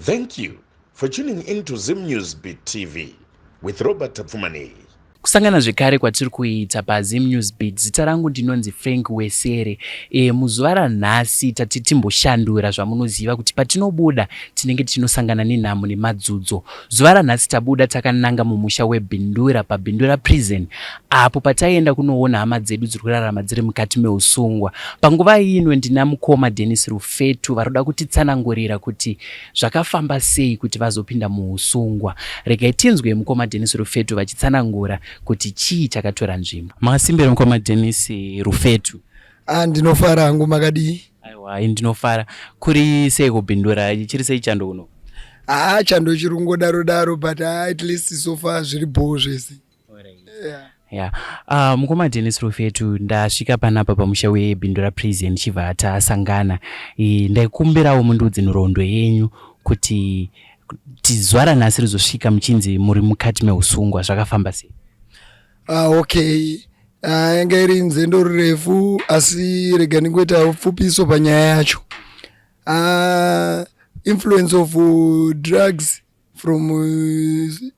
Thank you for tuning in to Zim News Beat TV with Robert Tapfumaneyi. Kusangana zvekare kwatiri kuita paZim News Beat. Zita rangu ndinonzi Frank Wesere. Muzuva ranhasi tati timboshandura zvamunoziva kuti patinobuda tinenge tichinosangana nenhamo nemadzudzo. Zuva ranhasi tabuda takananga mumusha weBindura paBindura Prison apo pataienda kunoona hama dzedu dziri kurarama dziri mukati meusungwa. Panguva ino ndina mukoma Dennis Rufetu varoda kutitsanangurira kuti zvakafamba sei kuti vazopinda muusungwa. Regai tinzwe mukoma Dennis Rufetu vachitsanangura kuti chii chakatora nzvimbo. Makasimbira mukoma Dennis Rufetu? Ah, ndinofara hangu, makadii? Aiwa, ndinofara. Kuri sei kuBindura? Chiri sei chando kuno? Ah, chando chiri kungodaro daro, but at least so far zviri bhoo zvese. Yeah. Yeah. Mukoma Dennis Rufetu, ndasvika panapa pamusha weBindura Prison chibva tasangana. Ndaikumbirawo mundiudze nhoroondo yenyu kuti zuva ranhasi rizosvika muchinzi muri mukati meusungwa, zvakafamba sei? Ah, okay. Ah, yanga iri nzendo rurefu, asi rega ndingoita pfupiso panyaya yacho. Ah, influence of drugs from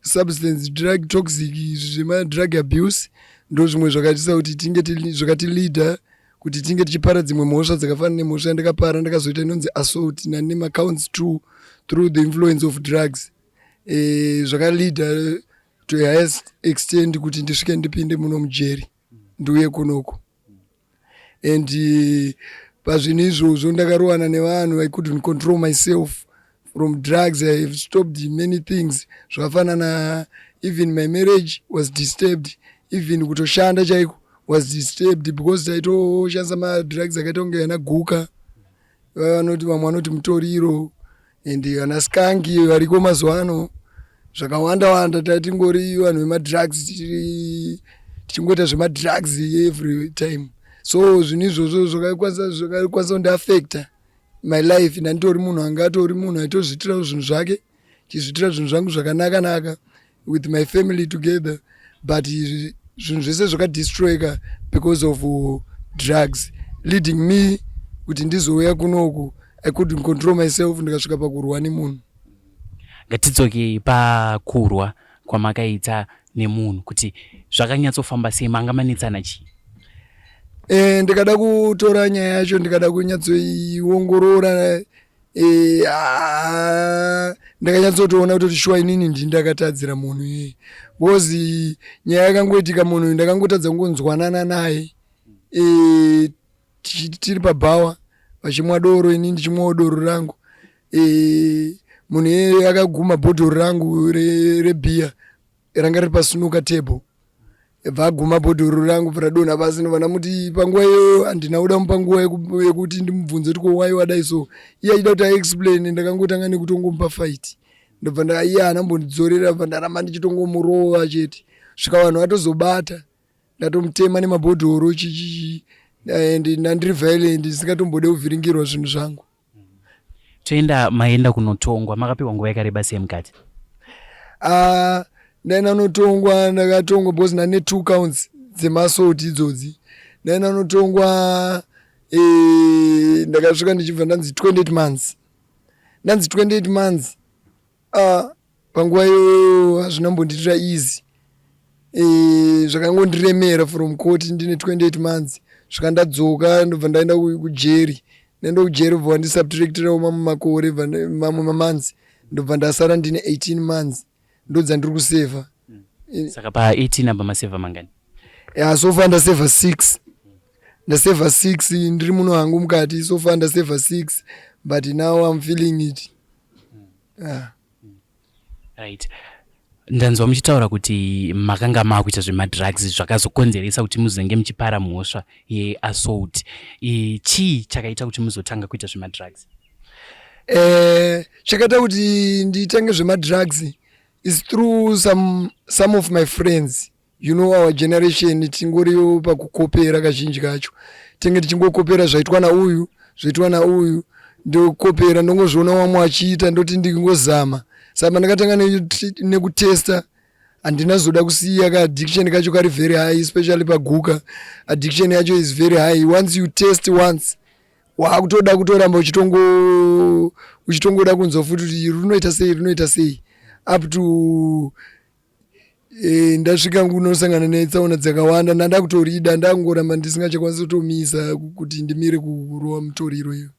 substance, drug toxic, zvemadrug abuse ndo zvimwe zvakaitisa kuti tinge zvakatileada kuti tinge tichipara dzimwe mhosva dzakafanana nemhosva yandakapara. Ndakazoita inonzi assault nemacounts two through the influence of drugs. Zvakaleada to a highest extent kuti ndisvike ndipinde muno mujeri, ndiuye kunoku. And pazvinhu izvozvo ndakarowana nevanhu. I couldn't control myself from drugs. I have stopped many things zvakafanana, even my marriage was disturbed, even kutoshanda chaiko was disturbed because taitoshandisa madrugs akaita kunge ana guka, vanoti vamwe vanoti mutoriro, and ana skunk variko mazuva ano, zvakawanda wanda. Tatingori vanhu vemadrugs, tichingoita zvemadrugs every time. So zvinhu izvozvo zvakakwanisa kundiafecta my life. Ndanditori munhu anga atori munhu aitozviitirawo zvinhu zvake, chizviitira zvinhu zvangu zvakanaka naka with my family together, but zvinhu zvese zvakadestroyeka because of drugs, leading me kuti ndizouya kunoku. I couldn't control myself, ndikasvika pakurwa nemunhu. Ngatidzokei pakurwa kwamakaita nemunhu, kuti zvakanyatsofamba sei, manga manetsana chii? Ndikada kutora nyaya yacho, ndikada kunyatsoiongorora, ndakanyatsotoona kutoti shuwa inini ndini ndakatadzira munhu iyeye, because nyaya yakangoitika, munhu uyu ndakangotadza kungonzwanana naye. Tiri pabhawa vachimwa doro, inini ndichimwawo doro rangu. Munhu iyeye akaguma bhodhoro rangu rebhiya ranga riri pasnooker table, bva aguma bhodhoro rangu, bva radonha pasi. Ndobva ndamuti, panguva iyoyo handina kuda mupa nguva yekuti ndimubvunze kuti ko wai wadai so. Iye achida kuti aexplain, ndakangotanga nekutongomupa fight. Ndobva iye haana mbondidzorera, bva ndaramba ndichitongomurova chete, svika vanhu vatozobata ndatomutema nemabhodhoro chichichi, and ndandiri violent, ndisingatombode kuvhiringirwa zvinhu zvangu. Toenda, maenda kunotongwa, makapiwa nguva yakareba sei mukati? Ah, ndaenda notongwa, ndakatongwa because ndane two counts dzemaassault idzodzi. Ndaenda notongwa, ndakasvika ndichibva ndanzi 28 months, ndanzi 28 months. Ah, panguva iyoyo hazvina mbondiitira easy. Zvakangondiremera from court ndine 28 months, svika ndadzoka, ndobva ndaenda kujeri. Ndaenda kujeri, bva vandisubtractirawo mamwe makore, mamwe mamonths, ndobva ndasara ndine 18 months, ndo dzandiri kusevha. Saka pa18 apa masevha mangani? Ya, so far ndasevha 6, ndasevha 6 ndiri muno hangu mukati. So far ndasevha 6, but now I'm feeling it, yeah. Right, ndanzwa muchitaura kuti makanga maakuita zvemadrugs zvakazokonzeresa kuti muzenge muchipara mhosva yeassault. Chii chakaita kuti muzotanga kuita zvemadrugs? Chakaita kuti nditange zvemadrugs is through some of my friends. You know our generation, tingoriwo pakukopera. Kazhinji kacho tinge tichingokopera zvaitwa nauyu, zvaitwa nauyu, ndokopera. Ndongozviona wamwe achiita, ndoti ndingozama. Saka pandakatanga nekutesta, handina zoda kusiya. Kaaddiction kacho kari very high, especially paguka. Addiction yacho is very high. Once you test once, Waakutoda kutoramba uchitongo uchitongoda kunzwa futi kuti rinoita sei, rinoita sei, up to ndasvika kunosangana netsaona dzakawanda. Ndanda kutorida, ndangoramba ndisingachakwanisi kutomisa kuti ndimire kurova mutoriro iyo.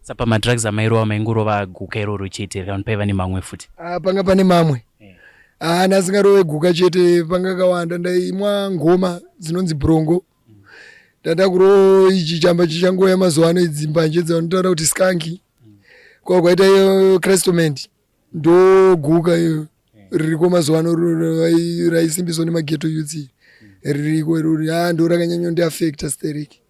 Saka pamadrugs amairova, maingorova guka iroro chete kana paiva nemamwe futi? Ah, panga pane mamwe. Ah, ndasingarove guka chete, panga kawanda. Ndaimwa ngoma dzinonzi brongo, ndada kurova ichi chamba chichangoya mazuva ano, idzi mbanje dzavanotaura kuti skunk, kwa kwaita iyo crystal meth, ndo guka iyo ririko mazuva ano, raisimbiswa nemaghetto youths, ririko irori. Ah, ndo rakanyanya ndiaffecta stereki.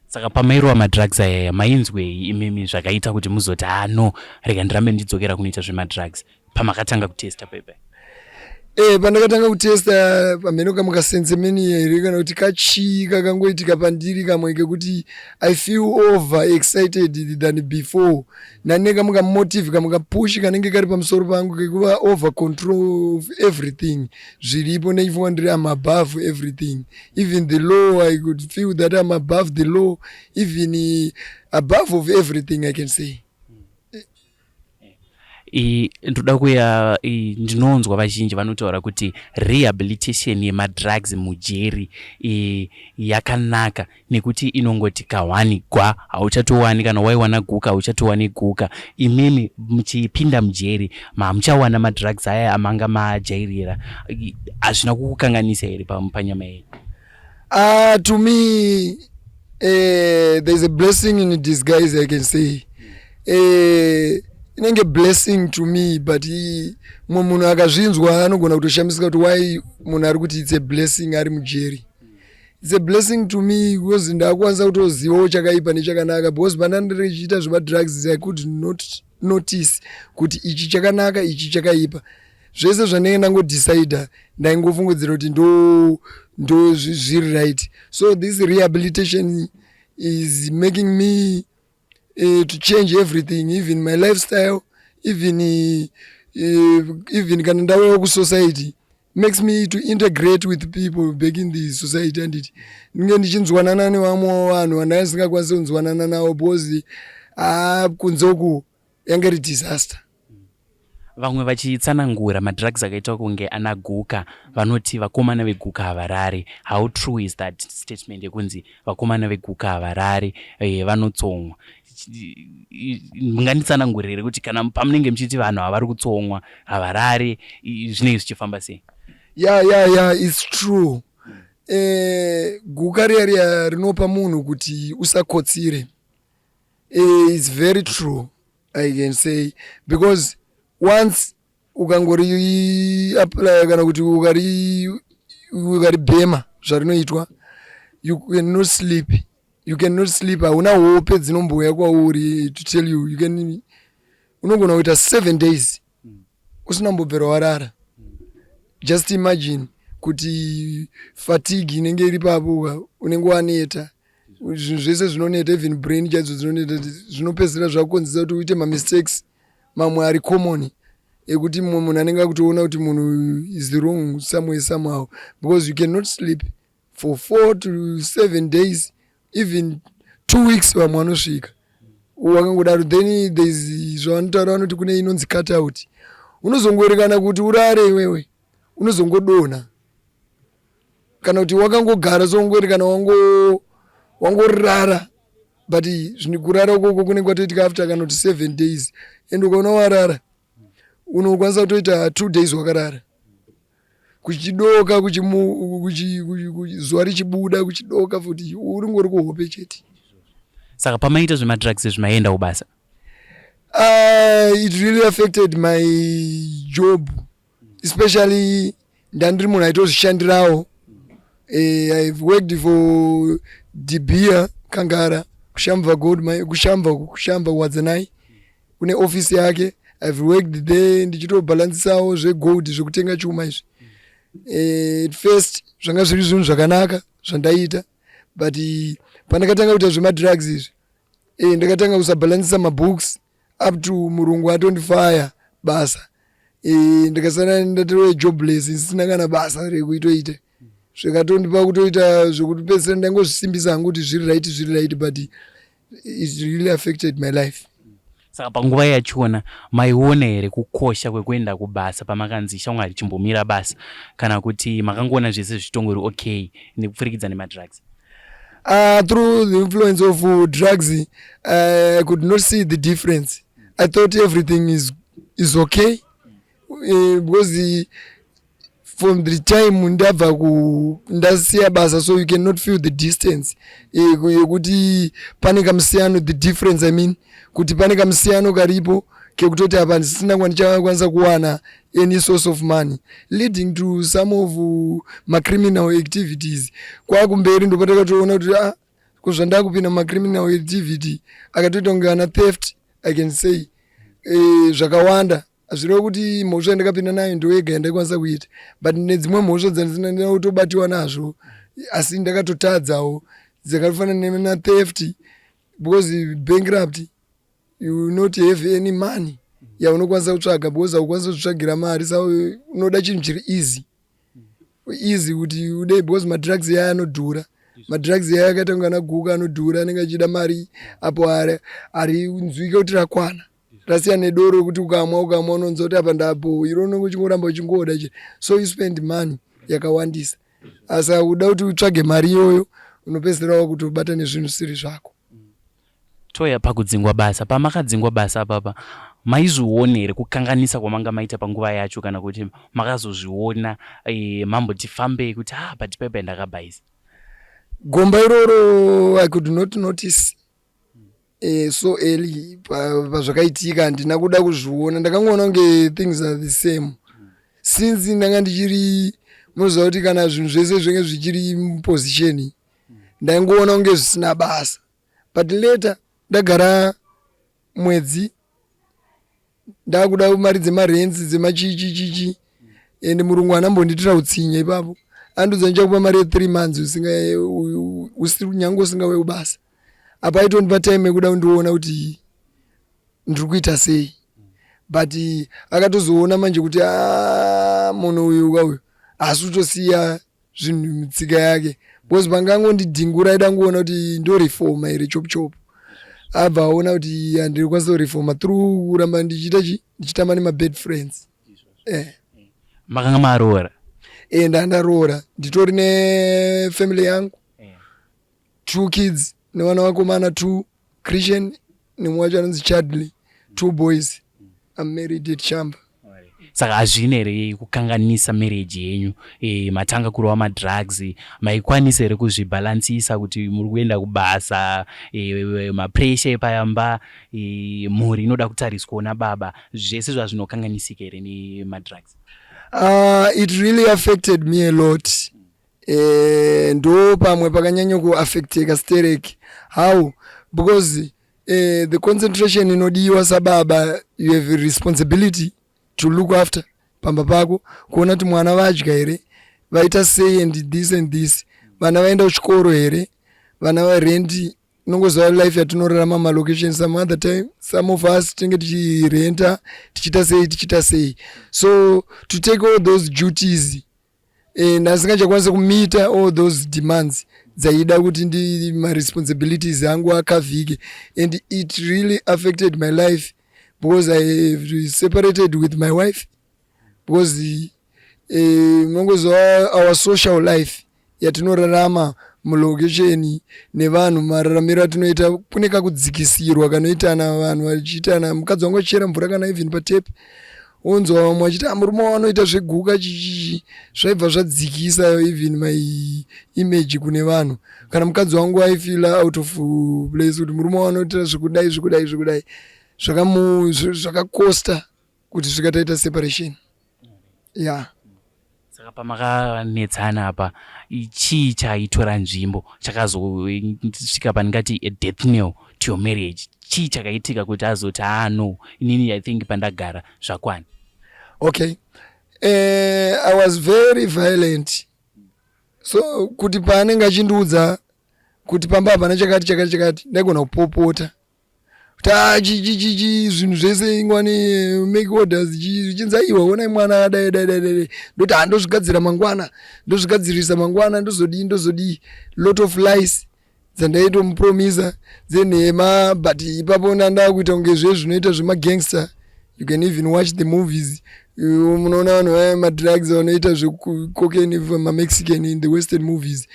Saka pamairova madrugs ayaya, mainzwei imimi zvakaita kuti muzoti, "Ah no, rega ndirambe ndidzokera kunoita zvemadrugs," pamakatanga kutesta pepe? Pandakatanga kutesta, pamheno kamwe kasensemeni here kana kuti kachii kakangoitika pandiri, kamwe kekuti I feel over excited than before. Ndane kamwe kamotive, kamwe kapush kanenge kari pamusoro pangu kekuva over control of everything zviripo. Neifunga ndiri am above everything, even the law. I could feel that I'm above the law, even above of everything, I can say. Ndoda kuya, ndinonzwa vazhinji vanotaura kuti rehabilitation yemadrugs mujeri yakanaka nekuti inongoti kahwani gwa, hauchatowani. Kana waiwana guka, hauchatowani guka. Imimi muchipinda mujeri, mamuchawana madrugs aya amanga majairira, hazvina kukukanganisa here panyama yenyu? To me, there's a blessing in disguise, I can say. Inenge blessing to me, but mumwe munhu akazvinzwa anogona kutoshamisika kuti why munhu ari kuti it's a blessing ari mujeri. It's a blessing to me because ndakwanisa kutozivawo chakaipa nechakanaka, because pandanga ndichiita zvemadrugs, I could not notice kuti ichi chakanaka, ichi chakaipa. Zvese zvandinenge ndangodecida, ndaingofungidzira kuti ndo zviri right. So this rehabilitation is making me to change everything, even my lifestyle, even kana ndauyawo kusociety, makes me to integrate with people back in the society. Anditi ndinge ndichinzwanana nevamwe vanhu vandanga ndisingakwanisi kunzwanana navo, because kunze uku yange iri disaster. Vamwe vachitsanangura madrugs akaita kunge ana guka, vanoti vakomana veguka havarari. How true is that statement yekunzi vakomana veguka havarari, vanotsomwa? Munganditsanangurire kuti kana pamunenge muchiti vanhu havari kutsomwa, havarari, zvinenge zvichifamba sei? Yeah, it's true. Guka riya riya rinopa munhu kuti usakotsire. It's very true, I can say, because once ukangori apply kana kuti ukaribhema zvarinoitwa, you cannot sleep, you cannot sleep. Hauna hope dzinombouya kwauri. To tell you, you can, unogona kuita 7 days usina kumbobvera warara. Just imagine kuti fatigue inenge iri papo, unenge waneta, zvinhu zvese zvinoneta, even brain chaidzo dzinoneta. Zvinopedzisira zvakukonzesa kuti uite mamistakes mamwe ari common, ekuti mumwe munhu anenge akutoona kuti munhu is wrong somewhere somehow, because you cannot sleep for 4 to 7 days, even 2 weeks vamwe vanosvika wakangodaro. Then there is zvavanotaura, vanoti kune inonzi cut out. Unozongoerekana kuti urare iwewe, unozongodonha kana kuti wakangogara, songoerekana wangorara, but kurara ukoko kunenge kwatoitika after kana kuti 7 days. And ukaona warara, unokwanisa kutoita 2 days wakarara, kuchidoka, zuva richibuda, kuchidoka futi, uringori kuhope chete. Saka pamaita zvemadrugs izvi, maienda kubasa? It really affected my job, especially ndandiri munhu aitozvishandirawo. I've worked for De Beer Kangara, kuShamva Gold, kuShamva, kuShamva Wadzanai kune ofisi yake. I've worked there ndichitobhalansisawo zvegold, zvekutenga chuma izvi. At first zvanga zviri zvinhu zvakanaka zvandaita, but pandakatanga kuita zvemadrugs izvi, ndakatanga kusabhalansisa mabooks, up to murungu atondifaya basa. Ndikasara ndatove jobless, ndisina kana basa rekuitoita. Zvikatondipa kutoita zvekutipedzisira ndaingozvisimbisa hangu kuti zviri right, zviri right, but it really affected my life. Saka panguva yachona maiona here kukosha kwekuenda kubasa pamakanzi, "Shamwari, chimbomira basa," kana kuti makangoona zvese zvichitongori okay nekupfurikidza nemadrugs? Through the influence of drugs, I could not see the difference. I thought everything is okay because from the time ndabva ku ndasiya basa, so you cannot feel the distance yekuti pane kamusiyano, the difference, I mean, kuti pane kamusiyano karipo kekutoti apa ndisina kwandichakwanisa kuwana any source of money, leading to some of macriminal activities. Kwakumberi ndopatakatoona kuti, ah, kuzvandakupinda mumacriminal activity akatoita kunge ana theft, I can say, zvakawanda. Hazvireva kuti mhosva yandakapinda nayo ndo yega yandaikwanisa kuita, but nedzimwe mhosva dzandisina kutobatiwa nazvo, asi ndakatotadzawo, dzakafanana natheft, because bankrupt, you will not have any money yaunokwanisa kutsvaga, because haukwanisi kuzvitsvagira mari. Sa unoda chinhu chiri easy easy kuti ude, because madrugs yaya anodhura. Madrugs yaya akaita kunge ana guka, anodhura, anenge achida mari apo ari nzwike kuti rakwana. Rasiyana nedoro rekuti ukamwa ukamwa unonzwa kuti apa ndapo, iro unenge uchingoramba uchingoda che. So you spend money yakawandisa, asi uda kuti utsvage mari iyoyo, unopedzisira wakutobata nezvinhu zvisiri zvako. Toya pakudzingwa basa. Pamakadzingwa basa apapa, maizviona here kukanganisa kwamanga maita panguva yacho, kana kuti makazozviona mamboti fambei kuti, "Ah, but pepe ndakabhaisa"? Gomba iroro I could not notice so early. Pazvakaitika handina kuda kuzviona, ndakangoona kunge things are the same since ndanga ndichiri, munoziva kuti kana zvinhu zvese zvinge zvichiri muposition, ndaingoona kunge zvisina basa. But later ndagara mwedzi, ndakuda mari dzemarents, dzemachichichichi, and murungu anambondiitira utsinye ipapo, andiudza, "Ndichakupa mari ye3 months nyange usingauye kubasa." Apa aitondipa time yekuda kundiona kuti ndiri kuita sei, but akatozoona manje kuti, "Ah, munhu uyu kauyu haasi kutosiya zvinhu tsika yake," because pangangondidhingura aida kungoona kuti ndorefoma here chop chop. Abva aona kuti handiri kukwanisa kurefoma through kuramba ndichiita chi ndichitamba nemabad friends. Makanga maroora? E, ndandaroora, nditori nefamily yangu, two kids, nevana vakomana two, Christian nemumwe wacho anonzi Chadley, two boys. I'm married at Chamba. Saka hazvina here kukanganisa marriage yenyu? Matanga kurova madrugs, maikwanisa here kuzvibhalansisa kuti muri kuenda kubasa, mapressure epayamba, mhuri inoda kutariswawo nababa, zvese zvazvinokanganisika here nemadrugs? It really affected me a lot. Ndo pamwe pakanyanya kuaffecteka sterek. How? Because the concentration inodiwa sababa, you have a responsibility to look after pamba pako, kuona kuti mwana vadya here, vaita sei, and this and this, vana vaenda kuchikoro here, vana varendi. Unongoziva life yatinorarama malocation, some other time some of us tinenge tichirenta, tichiita sei, tichiita sei. So to take all those duties and asingachakwanisi kumeeta all those demands dzaida kuti ndi maresponsibilities angu akavhike, and it really affected my life because I have separated with my wife, because munongoziva our social life yatinorarama mulocation nevanhu, mararamiro atinoita, kune kakudzikisirwa kanoitana vanhu vachiitana. Mukadzi wangu achichera mvura kana even patepi, onzwa vamwe vachiti, "Ah, murume wavo anoita zveguka," chichichi, zvaibva zvadzikisa even my image kune vanhu. Kana mukadzi wangu aifeela out of place kuti murume wavo anoita zvekudai, zvekudai, zvekudai, zvakakosta kuti svika taita separation, yeah. Saka pamakanetsana apa, chii chaitora nzvimbo chakazosvika pandingati a death nail to your marriage? Chii chakaitika kuti azoti, "Ah, no, inini I think pandagara zvakwana"? Okay, I was very violent, so kuti paanenge achindiudza kuti pamba hapana chakati chakati chakati, ndaigona kupopota. Kuti a chichichichi zvinhu zvese ingwani, make orders, zvichinzi aiwa, onai mwana adai dai dai dai. Ndoti handozvigadzira mangwana, ndozvigadzirisa mangwana, ndozodii, ndozodii. Lot of lies dzandaitomupromisa dzenhema, but ipapo ndanda kuita kunge zve zvinoita zvemagangster. You can even watch the movies, munoona vanhu vaya madrugs vanoita zvecocaine, maMexican in the western movies.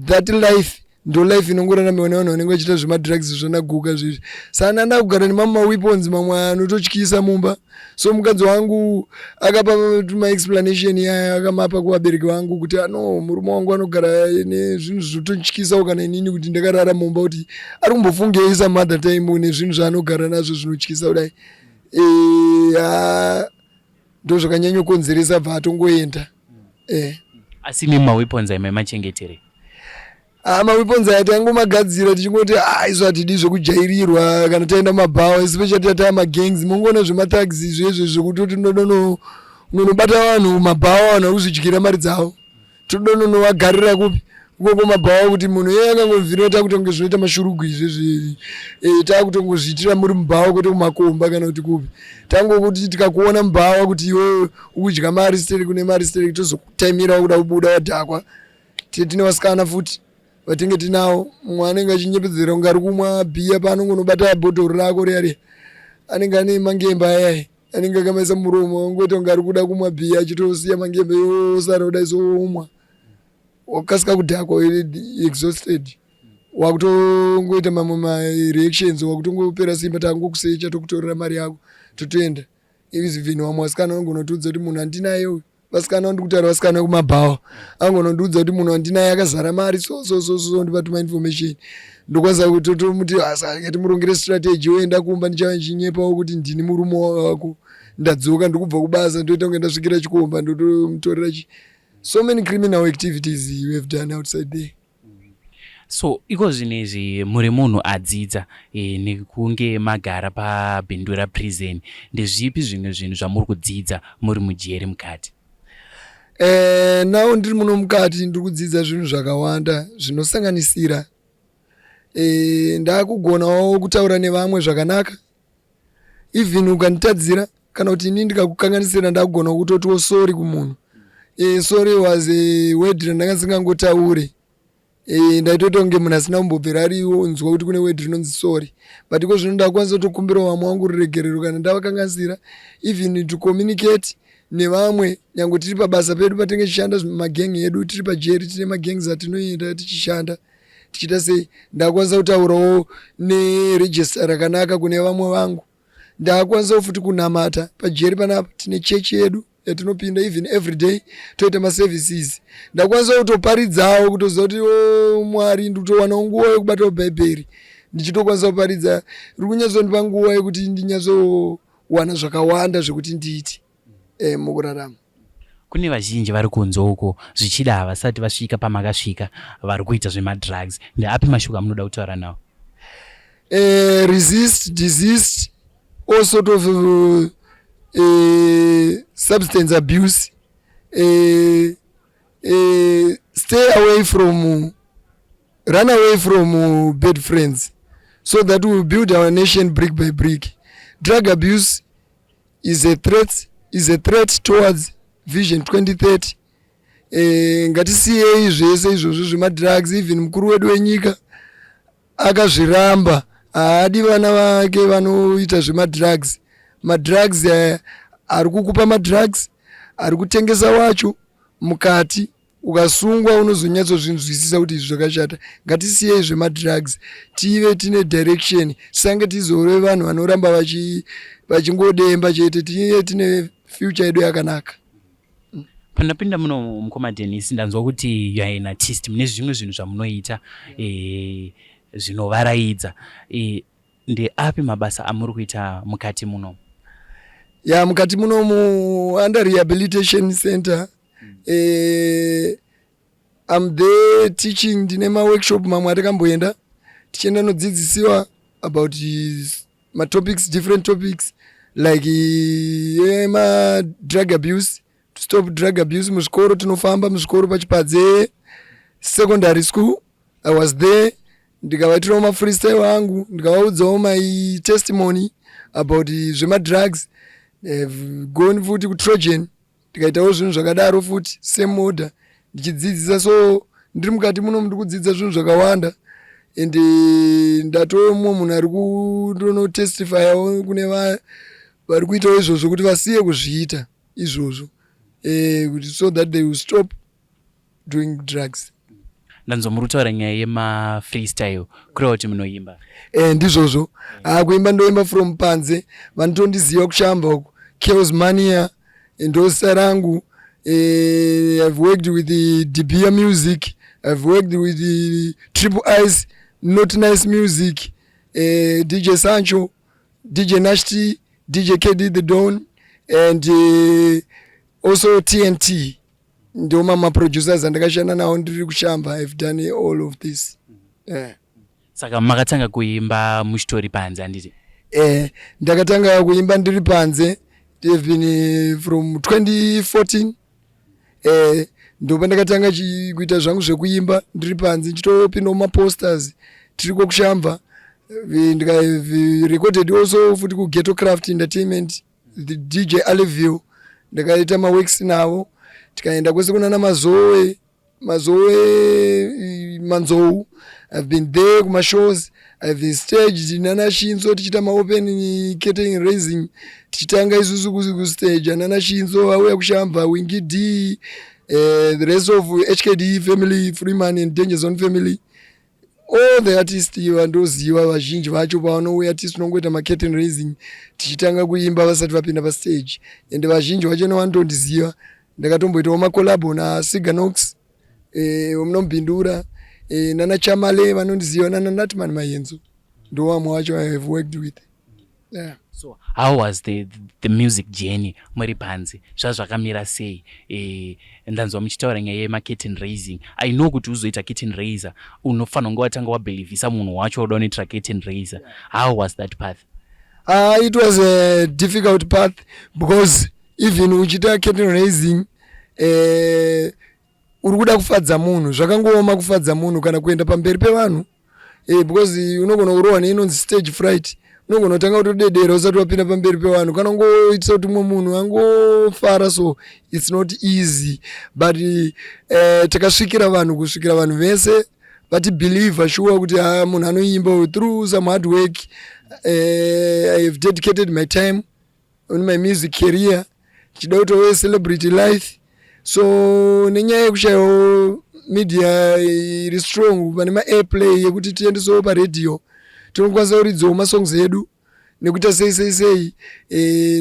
That life ndo life inongoraramiwa nevanhu vanenge vachiita zvemadrugs, zvanaguka zvezvi. Saka ndanda kugara nemamwe maweapons, mamwe anototyisa mumba. So mukadzi wangu akapa maexplanation yaya, akamapa kuvabereki vangu kuti ano murume wangu anogara nezvinhu zvinototyisa, kana inini kuti ndakarara mumba kuti ari kumbofungei some other time nezvinhu zvaanogara nazvo zvinotyisa kudai. Ndo zvakanyanyokonzeresa bva atongoenda. Asi imi maweapons aimai machengetere? Ah, maweapons aya taingomagadzira tichingoti ah, isu hatidi zvekujairirwa kana taenda mumabhawa, especially tataya magangs. Mungoona zvemathugs zvezvo zvekutoti unonobata vanhu mumabhawa, vanhu vari kuzvidyira mari dzavo, todononovagarira kupi ukoko mabhawa, kuti munhu iye akangomvira takutonge zvinoita mashurugu izvezvi, takutongozviitira muri mubhawa, kwete kumakomba kana kuti kupi. Tangokuti tikakuona mubhawa kuti iwe ukudya mari stereki, une mari stereki, tozokutaimira kuda kubuda wadhakwa. Tine vasikana futi vatinge tinawo, mumwe anenge achinyepedzera kunge ari kumwa bhiya, paanongonobata bhodhoro rako riya riya, anenge ane mangemba ayaya anenge akamaisa muromo, angoita kunge ari kuda kumwa bhiya, achitosiya mangemba yosara kudai soomwa, wakasika kudhakwa, exhausted, wakutongoita mamwe mareactions, wakutongopera simba. Tangokusecha, tokutorera mari yako, totoenda. Even vamwe vasikana vangonotiudza kuti munhu handinaye uyu. Vasikana vandiri kutaura, vasikana vekumabhawa, angonondiudza kuti munhu wandinaye akazara mari, so so so so, ndipatuma information. Ndokwanisa kutotomuti asa timurongere strategy, oenda kumba, ndichava ndichinyepawo kuti ndini murume wako, ndadzoka, ndikubva kubasa, ndoita kunge ndasvikira chikomba, ndotomutorera chi. So many criminal activities you have done outside there. So iko zvino izvi muri munhu adzidza, nekunge magara paBindura Prison, ndezvipi zvimwe zvinhu zvamuri kudzidza muri mujeri mukati? Now ndiri muno mukati, ndiri kudzidza zvinhu zvakawanda zvinosanganisira ndakugonawo kutaura nevamwe zvakanaka. Even ukanditadzira kana kuti ini ndikakukanganisira, ndakugona kutotiwo sorry kumunhu. Sorry was a word randanga ndisingangotauri. Ndaitoita kunge munhu asina kumbobvira arinzwa kuti kune word rinonzi sorry, but iko zvino ndakukwanisa kutokumbira vamwe vangu ruregerero kana ndavakanganisira. Even to communicate nevamwe, nyange tiri pabasa pedu patinenge tichishanda, magengi edu, tiri pajeri tine magangs atinoenda tichishanda, tichiita sei, ndakwanisa kutaurawo neregister rakanaka kune vamwe vangu. Ndakwanisawo futi kunamata. Pajeri panapa tine chechi yedu yatinopinda even every day, toita maservices. Ndakwanisa kutoparidzawo, kutoziva kuti o Mwari, ndikutowanawo nguva yekubatawo Bhaibheri ndichitokwanisa kuparidza. Riri kunyatsondipa nguva yekuti ndinyatsowana zvakawanda zvekuti ndiite mukurarama. Kune vazhinji vari kunze uko, zvichida havasati vasvika pamakasvika, vari kuita zvemadrugs, ndeapi mashoko amunoda kutaura nawo? Resist, desist all sort of substance abuse. Stay away from, run away from bad friends so that we will build our nation brick by brick. Drug abuse is a threat towards Vision 2030. Ngatisiyei zvese izvozvo zvemadrugs. Even mukuru wedu wenyika akazviramba, haadi vana vake vanoita zvemadrugs. Madrugs aya, ari kukupa madrugs, ari kutengesa wacho mukati, ukasungwa unozonyatsozvinzwisisa kuti izvi zvakashata. Ngatisiyei zvemadrugs, tive tine direction, tisange tizove vanhu vanoramba vachingodemba chete, tive tine future yedu yakanaka. Pandapinda muno, mukoma Denis, ndanzwa kuti you are an artist, mune zvimwe zvinhu zvamunoita zvinovaraidza. Ndeapi mabasa amuri kuita mukati muno? Ya, mukati munomu, under rehabilitation center, I'm there teaching. Ndine maworkshop mamwe atakamboenda, tichienda nodzidzisiwa about matopics, different topics like yemadrug abuse, to stop drug abuse muzvikoro. Tinofamba muzvikoro, paChipadze Secondary School I was there. Ndikavaitirawo mafreestyle angu, ndikavaudzawo my testimony about zvemadrugs. Gone futi kuTrojan, ndikaitawo zvinhu zvakadaro futi, same order, ndichidzidzisa. So ndiri mukati muno, ndiri kudzidza zvinhu zvakawanda and ndatove mumwe munhu ari kundonotestifyawo kune vari kuitawo izvozvo kuti vasiye kuzviita izvozvo, kuti so that they will stop doing drugs. Ndanzwa muri kutaura nyaya yemafreestyle, kureva kuti munoimba? Ndizvozvo. Kuimba ndoimba from panze. Vanotondiziva kuShamva uku, Chaos Mania ndo zita rangu. I've worked with the Dbia Music, I've worked with the Triple Ice, Not Nice Music, DJ Sancho, DJ Nashti, DJ KD the Don and also TNT. Ndo mamaproducers andakashanda nawo ndiri kuShamva. I've done all of this, yeah. Saka makatanga kuimba muchitori panze, handiti? Ndakatanga kuimba ndiri panze. Have been from 2014, ndopandakatanga kuita zvangu zvekuimba ndiri panze, ndichitopindawo maposters tiriko kuShamva. Recorded also futi kuGhetto Craft Entertainment, the DJ Aleville. Ndakaita maworks navo, tikaenda kwese kunana Mazowe, Mazowe, Manzou. I've been there kumashows. I've been staged nana Shinzo, tichiita maopen curtain raising, tichitanga isusu kustage nana Shinzo vauya kuShamva, Winky D, the rest of HKD family, Freeman and Danger Zone family, all the artist vandoziva vazhinji vacho. Pavanouya tisu tinongoita macurtain raising, tichitanga kuimba vasati vapinda pastage, and vazhinji vachona vanotondiziva. Ndakatomboitawo macollabo naSiganox, munombindura, nana Chamale vanondiziva, nana Natman Mayenzo, ndo vamwe vacho I have worked with, yeah. So how was the music journey muri panze? Zvazvakamira sei? Ndanzwa muchitaura nyaya yemacurtain raising. I know kuti uzoita curtain raiser unofanira kunge watanga wabelievisa munhu wacho wauda unoitira curtain raiser. How was that path? It was a difficult path because even uchiita curtain raising, uri kuda kufadza munhu. Zvakangooma kufadza munhu kana kuenda pamberi pevanhu, because unogona kurohwa neinonzi stage fright. Unogona kutanga kutodedera usati wapinda pamberi pevanhu, kana ungoitisa kuti mumwe munhu angofara. So it's not easy, but takasvikira vanhu, kusvikira vanhu vese vatibelieve sure kuti ha, munhu anoimba. Through some hard work, I have dedicated my time on my music career, ndichida kutove celebrity life. So nenyaya yekushayiwawo media iri strong, pane maairplay yekuti tiendesewo paredhiyo, tinokwanisa kuridzawo masongs edu nekuita sei sei sei.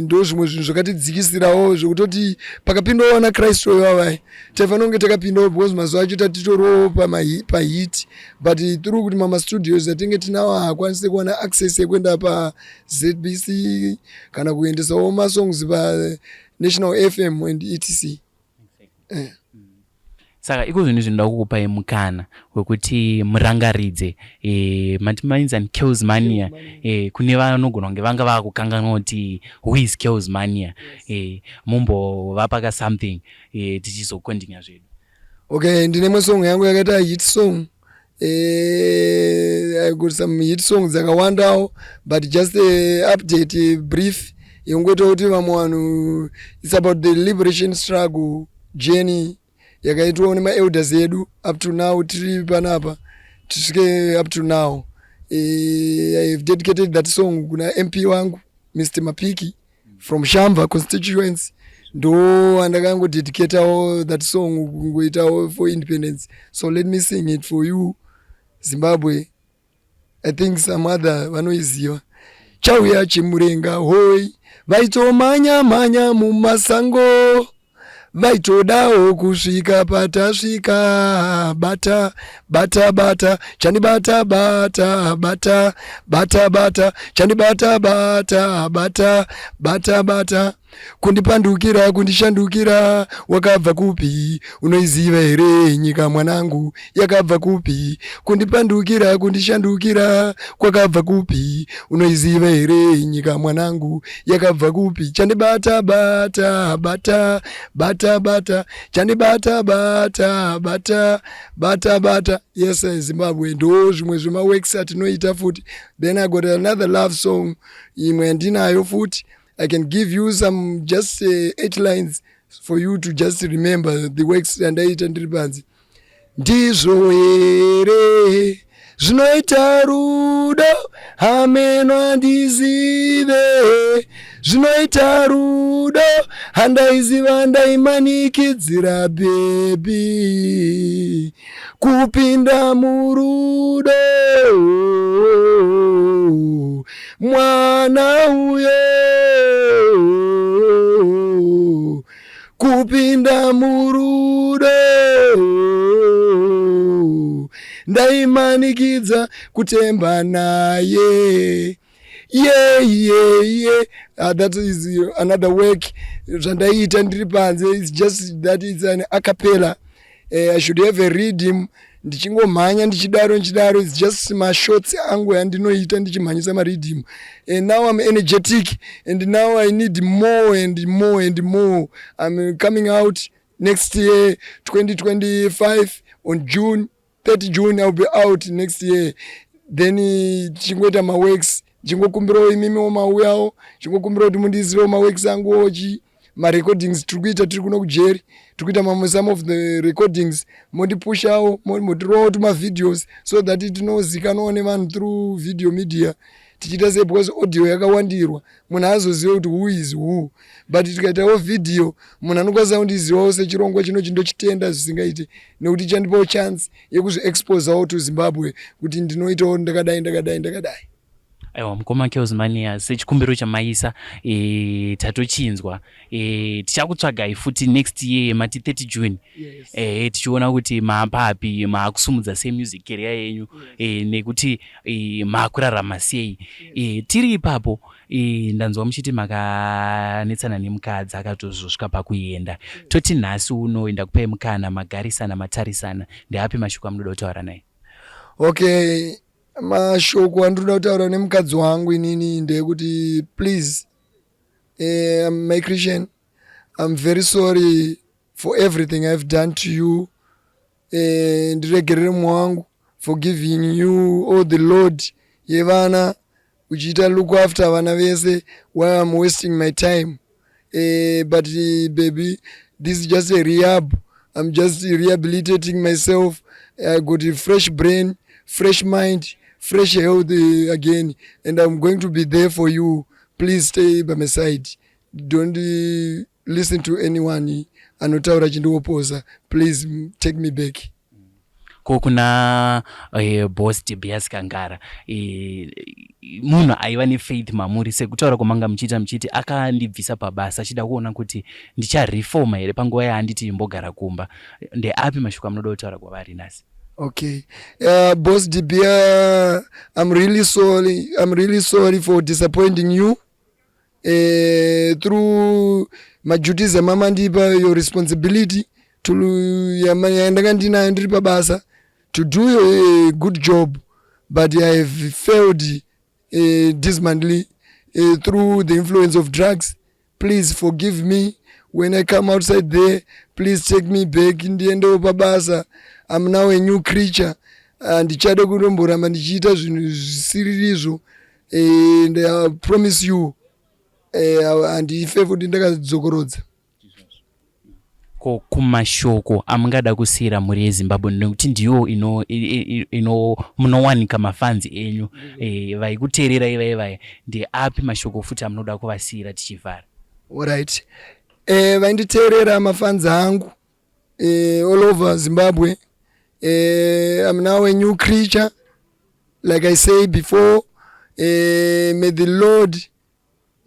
Ndo zvimwe zvinhu zvakatidzikisirawo, zvekutoti pakapindawo vana Christ vavai taifanira kunge takapindawo, because mazuva acho tatitoriwo pahit, but through kuti mamastudios atinge tinawo haakwanisi kuwana access yekuenda paZBC kana kuendesawo masongs paNational FM and etc. Saka iko zvinhu zvinoda kukupai mukana wekuti murangaridze, mati mainzani Chaos Mania, kune vanogona kunge vanga vakukanganwa kuti who is Chaos Mania, mumbovapa ka something, tichizokontinya zvedu. Okay, ndine imwe song yangu yakaita hit song. I got some hit songs dzakawandawo, but just update brief yongoita kuti vamwe vanhu, it's about the liberation struggle journey yakaitwawo nemaelders edu up to now tiri panapa, tisvike up to now. I have dedicated that song kuna MP wangu, Mr Mapiki from Shamva constituency. Ndo andakangodedicatawo that song, kungoitawo for independence. So let me sing it for you, Zimbabwe. I think some other vanoiziva. Chauya chimurenga hoi, vaitomanya manya mumasango, vaitodawo kusvika patasvika. Bata bata bata chandibata, bata bata bata bata chandibata, bata bata bata bata. Kundipandukira, kundishandukira, wakabva kupi? Unoiziva here nyika mwanangu, yakabva kupi? Kundipandukira, kundishandukira, kwakabva kupi? Unoiziva here nyika mwanangu, yakabva kupi? Chandibata bata bata bata bata, chandibata bata bata bata bata. Yes, Zimbabwe, ndo zvimwe zvemaworks atinoita futi. Then I got another love song imwe yandinayo futi. I can give you some just eight lines for you to just remember the works yandaita ndiri panze. Ndizvo here zvinoita rudo? Hameno, handizive zvinoita rudo. Handaiziva ndaimanikidzira baby kupinda murudo. Mwana uyo kupinda murudo, ndaimanikidza kutemba naye. Yeah, that is another work zvandaiita ndiri panze. It's just that it's an acapella. I should have a rhythm ndichingomhanya ndichidaro ndichidaro. It's just mashots angu yandinoita ndichimhanyisa mariddim. And now I'm energetic and now I need more and more and more. I'm coming out next year, 2025, on June 30 June I'll be out next year. Then tichingoita maworks, ndichingokumbirawo imimiwo mauyawo, chingokumbira kuti mundiisirewo maworks anguwo chi marecordings tiri kuita tiri kuno kujeri. Tiri kuita mamwe, some of the recordings, mondipushawo, motirowawo tumavideos so that tinozikanwawo nevanhu through video media. Tichiita sei? Because audio yakawandirwa, munhu azoziva kuti who is who, but tikaitawo video, munhu anokwanisa kundizivawo sechirongwa chino. Chindochitenda zvisingaite nekuti chandipawo chance yekuzviexposawo to Zimbabwe kuti ndinoitawo ndakadai, ndakadai, ndakadai. Aiwa, mukoma Kelsmania, sechikumbiro chamaisa tatochinzwa. Tichakutsvagai futi next year, mati 30 June. Yes. Tichiona kuti maapapi, maakusumudza sei music career yenyu nekuti maakurarama sei. Tiri ipapo, ndanzwa muchiti makanetsana nemukadzi akatozosvika pakuenda. Toti nhasi uno ndakupai mukana, magarisana, matarisana, ndeapi mashoko amunoda kutaura naye? Okay, mashoko andinoda kutaura nemukadzi wangu inini ndeyekuti please, my Christian, I'm very sorry for everything I've done to you. Ndiregerere mumwe wangu for giving you all the load yevana, uchiita look after vana vese while I'm wasting my time. But baby, this is just a rehab. I'm just rehabilitating myself. I got a fresh brain, fresh mind, fresh health again, and I'm going to be there for you. Please stay by my side. Don't listen to anyone anotaura chindioposa. Please take me back. Ko kuna boss Tobias Kangara, munhu aiva nefaith mamuri, sekutaura kwamanga muchiita, muchiti akandibvisa pabasa achida kuona kuti ndicharefoma here panguva yaanditi imbogara kumba, ndeapi mashoko amunoda kutaura kwavari nhasi? Okay, boss Dibia, I'm really sorry. I'm really sorry for disappointing you through maduties amamandipa, your responsibility to yandanga ndinayo ndiri pabasa to do a good job, but I have failed dismally through the influence of drugs. Please forgive me. When I come outside there, please take me back, ndiendewo pabasa. I'm now a new creature. Handichade kutomboramba ndichiita zvinhu zvisiririzvo, and I promise you, handife futi ndakadzokorodza. Ko kumashoko amungada kusiyira mhuri yeZimbabwe, nekuti ndiyo ino, ino munowanika mafans enyu vaikuteererai vaivaya, ndeapi mashoko futi amunoda kuvasiyira tichivhara? Alright, vainditeerera, mafans angu all over Zimbabwe, I'm now a new creature, like I say before. May the Lord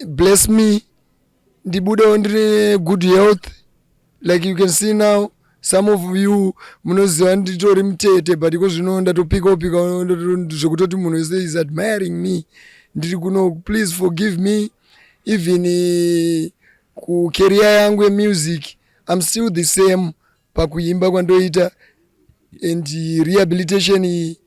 bless me, ndibudewo ndine good health. Like you can see now, some of you munoziva nditori mutete, but iko zvino ndatopikawo pika zvekutoti munhu wese is admiring me ndiri kuno. Please forgive me. Even Kucareer yangu yemusic, I'm still the same pakuimba kwandoita, and rehabilitation iyi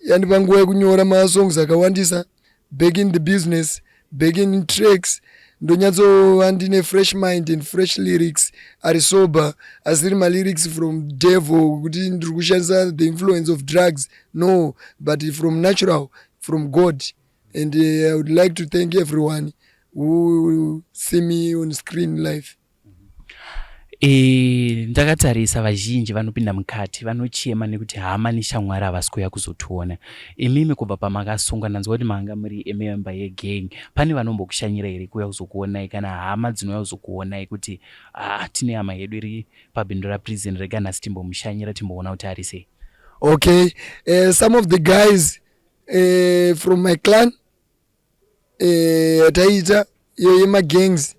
yandipa nguva yekunyora masongs akawandisa, back in the business, back in tracks. Ndonyatsova ndine fresh mind and fresh lyrics, ari sober, asiri malyrics from devil kuti ndiri kushandisa the influence of drugs, no, but from natural, from God. And I would like to thank everyone who see me on screen live. Ndakatarisa vazhinji vanopinda mukati vanochema nekuti hama neshamwari havasi kuuya kuzotiona. Imimi kubva pamakasungwa, ndanzwa kuti manga muri member yegang, pane vanombokushanyira here kuuya kuzokuonai, kana hama dzinouya kuzokuonai kuti, "Ah, tine hama yedu iri paBindura Prison, rega nhasi timbomushanyira, timboona kuti ari sei"? Okay, some of the guys from my clan taiita iyo yemagangs,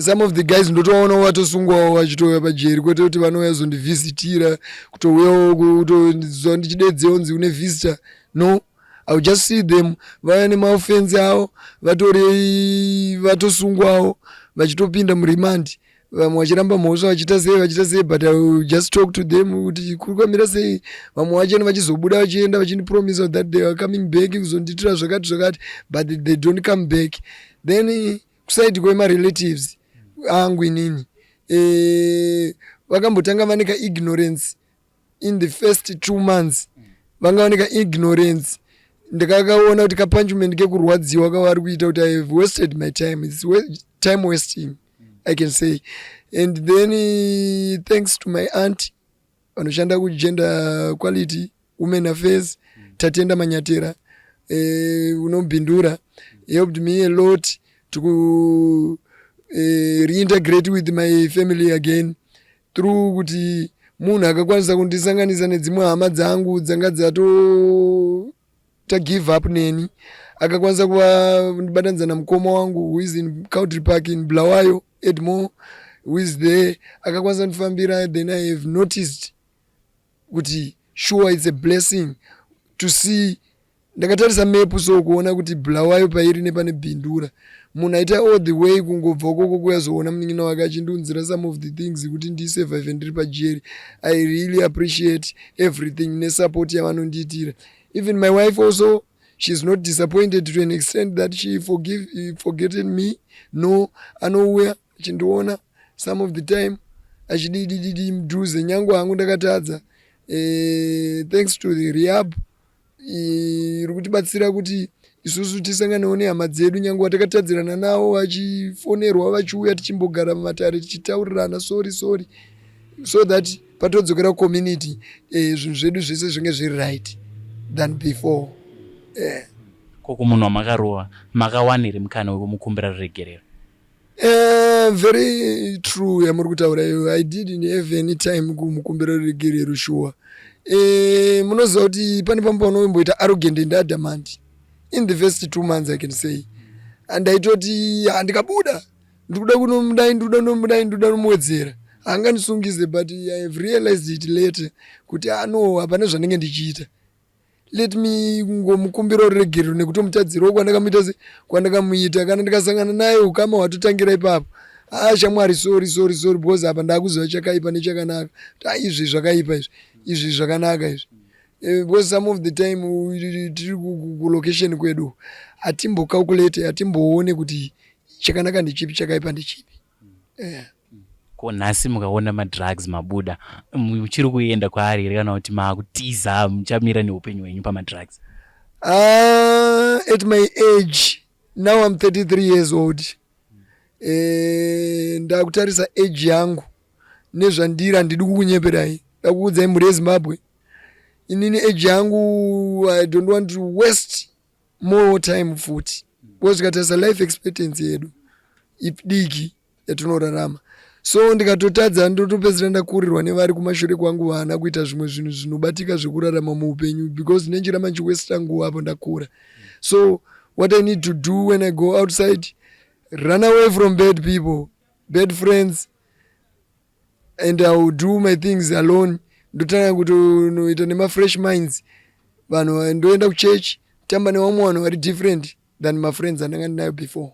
some of the guys ndotovaonawo vatosungwawo vachitouya pajeri, kwete kuti vanouya zondivhizitira, kutouyawo kutozuva ndichidedzewo nzi une visitor. No, I will just see them vauya nemaoffences avo, vatori vatosungwawo, vachitopinda muremand, vamwe vachiramba mhosva, vachiita sei, vachiita sei, but I will just talk to them kuti kuri kwamira sei. Vamwe vachona vachizobuda vachienda vachindipromisa that they are coming back kuzondiitira zvakati zvakati, but they don't come back. Then kuside kwemarelatives angu inini, vakambotanga vane kaignorance in the first 2 months, vanga vane kaignorance. Ndakakaona kuti kapunishment kekurwadziwa kavari kuita kuti I have wasted my time. It's time wasting, I can say. And then thanks to my aunt vanoshanda kugender quality women affairs, Tatenda Manyatera, unoBindura, helped me a lot to reintegrate with my family again, through kuti munhu akakwanisa kundisanganisa nedzimwe hama dzangu dzanga dzato give up neni. Akakwanisa kuva ndibatanidza namukoma wangu who is in Country Park in Bulawayo, Edmore, who is there, akakwanisa kundifambira. Then I have noticed kuti sure, it's a blessing to see. Ndakatarisa map, so kuona kuti Bulawayo pairi nepane Bindura, munhu aita all the way kungobva ukoko kuyazoona munin'ina wake, achindiunzira some of the things kuti ndisurvive ndiri pajeri. I really appreciate everything nesupport yavanondiitira. Even my wife also, she's not disappointed to an extent that she forgotten me, no. Anouya achindiona some of the time, achididididi mudhuze, nyange hangu ndakatadza. Thanks to the rehab iri kutibatsira kuti isusu tisanganewo nehama dzedu, nyange vatakatadzirana navo, vachifonerwa vachiuya, tichimbogara mumatare tichitaurirana sorry, sorry, so that patodzokera kucommunity, zvinhu zvedu zvese zvinge zviri right than before, yeah. Koko munhu wamakarova, makawanire mukana wekumukumbira ruregerero? Very true yamuri kutaura iyo. I didn't have any time kumukumbira ruregerero, sure. Munoziva kuti pane pamwe paunomboita arrogant and adamant. In the first 2 months, I can say, andaitoti handikabuda ndikuda kunomudai, ndikuda kunomudai, ndikuda kunomuwedzera, haangandisungize. But I have realized it later kuti ano hapana zvandinge ndichiita. Let me ngomukumbira ruregerero nekutomutadzirawo kwandakamuita, se kwandakamuita. Kana ndikasangana naye, ukama hwatotangira ipapo. "Ah, shamwari, sorry, sorry, sorry," because apa ndakuziva chakaipa nechakanaka, kuti ah, izvi zvakaipa izvi, izvi zvakanaka izvi. Because some of the time tiri kulocation kwedu, hatimbocalculate, hatimboone kuti chakanaka ndechipi, chakaipa ndechipi, yeah. Ko nhasi mukaona madrugs mabuda, muchiri kuenda kwaari here, kana kuti maakutiza, muchamira neupenyu hwenyu pamadrugs? At my age now, I'm 33 years old. Ndakutarisa age yangu nezvandiri, handidi kukunyeperai, ndakuudzai mhuri yeZimbabwe, inini age yangu, I don't want to waste more time futi, because tikatarisa life expectancy yedu idiki yatinorarama, so ndikatotadza ndotopedzisira ndakurirwa nevari kumashure kwangu, vana kuita zvimwe zvinhu zvinobatika zvekurarama muupenyu, because ndinenge ndichiwesta nguva apo ndakura. So what I need to do when I go outside, run away from bad people, bad friends, and I will do my things alone. Ndotanga kutonoita nemafresh minds, vanhu, ndoenda kuchurch, tamba nevamwe vanhu vari different than mafriends andanga ndinayo before.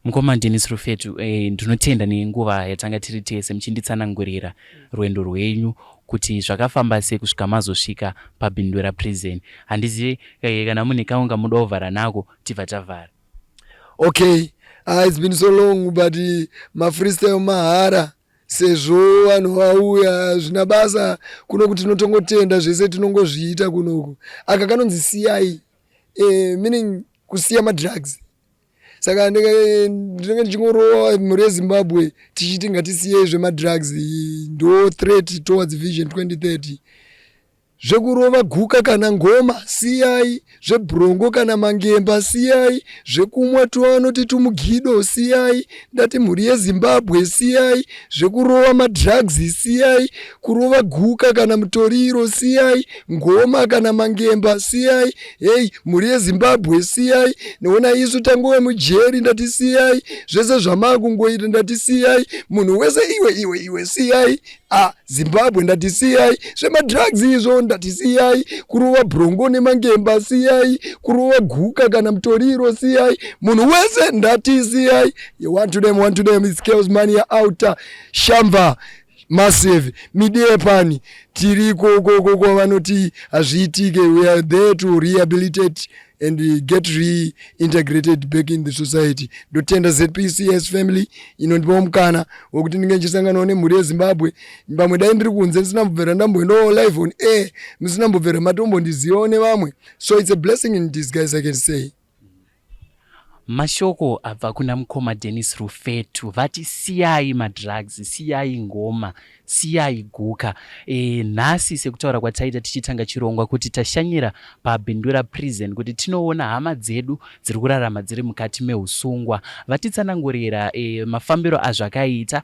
Mukoma Denis Rufetu, ndinotenda nenguva yatanga tiri tese muchinditsanangurira rwendo rwenyu kuti zvakafamba sei kusvika mazosvika paBindura Prison. Handizivi kana mune kamwe kamuda kuvhara nako, tibva tavhara. Okay, it's been so long, but mafreestyle mahara sezvo vanhu vauya, zvina basa kuno kuti tinotongotenda zvese tinongozviita kunoku. Aka kanonzi siyai, meaning kusiya madrugs. Saka ndinenge ndichingorova mhuri yeZimbabwe tichiti ngatisiyei zvemadrugs, ndo threat towards Vision 2030. Zvekurova guka kana ngoma siyai, zvebhurongo kana mangemba siyai, zvekumwa twanoti tumugido siyai. Ndati mhuri yeZimbabwe siyai zvekurova madrugs, siyai kurova guka kana mutoriro, siyai ngoma kana mangemba, siyai. Hei mhuri yeZimbabwe, siyai. Neona isu tangove mujeri. Ndati siyai zvese zvamakungoita, ndati siyai. Munhu wese, iwe iwe iwe, siyai. A Zimbabwe, ndati siyai zvemadrugs izvo, ndati siyai kurova bhurongo nemangemba, siyai kurova guka kana mutoriro, siyai. Munhu wese, ndati siyai. One to them, one to them. It's Chaos Mania outer Shamva Massive Midiepani. Tiri kokokoko, vanoti hazviitike. We are there to rehabilitate and get reintegrated back in the society. Ndotenda ZPCS family inondipawo mukana wekuti ndinge ndichisanganawo nemhuri yeZimbabwe. Pamwe dai ndiri kunze ndisina mbobvera ndamboendawo live on air, musina mbobvera matombondizivawo nevamwe. So it's a blessing in disguise, I can say. Mashoko abva kuna mukoma Denis Rufetu, vati siyai madrugs, siyai ngoma, siyai guka. Nhasi sekutaura kwataita tichitanga chirongwa kuti tashanyira paBindura Prison kuti tinoona hama dzedu dziri kurarama dziri mukati meusungwa. Vatitsanangurira mafambiro azvakaita,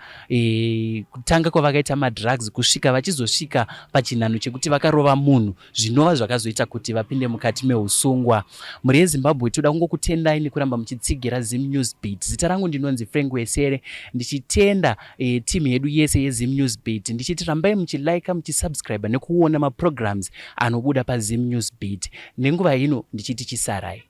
kutanga kwavakaita madrugs kusvika vachizosvika pachinhanho chekuti vakarova munhu, zvinova zvakazoita kuti vapinde mukati meusungwa. Mhuri yeZimbabwe, toda kungokutendai nekuramba muchitsigira Zim News Beat. Zita rangu ndinonzi Frank Wesere, ndichitenda timu yedu yese yeZim News Beat, ndichiti rambai muchilika, muchisubscribe nekuona maprograms anobuda paZim News Beat. Nenguva ino ndichiti chisarai.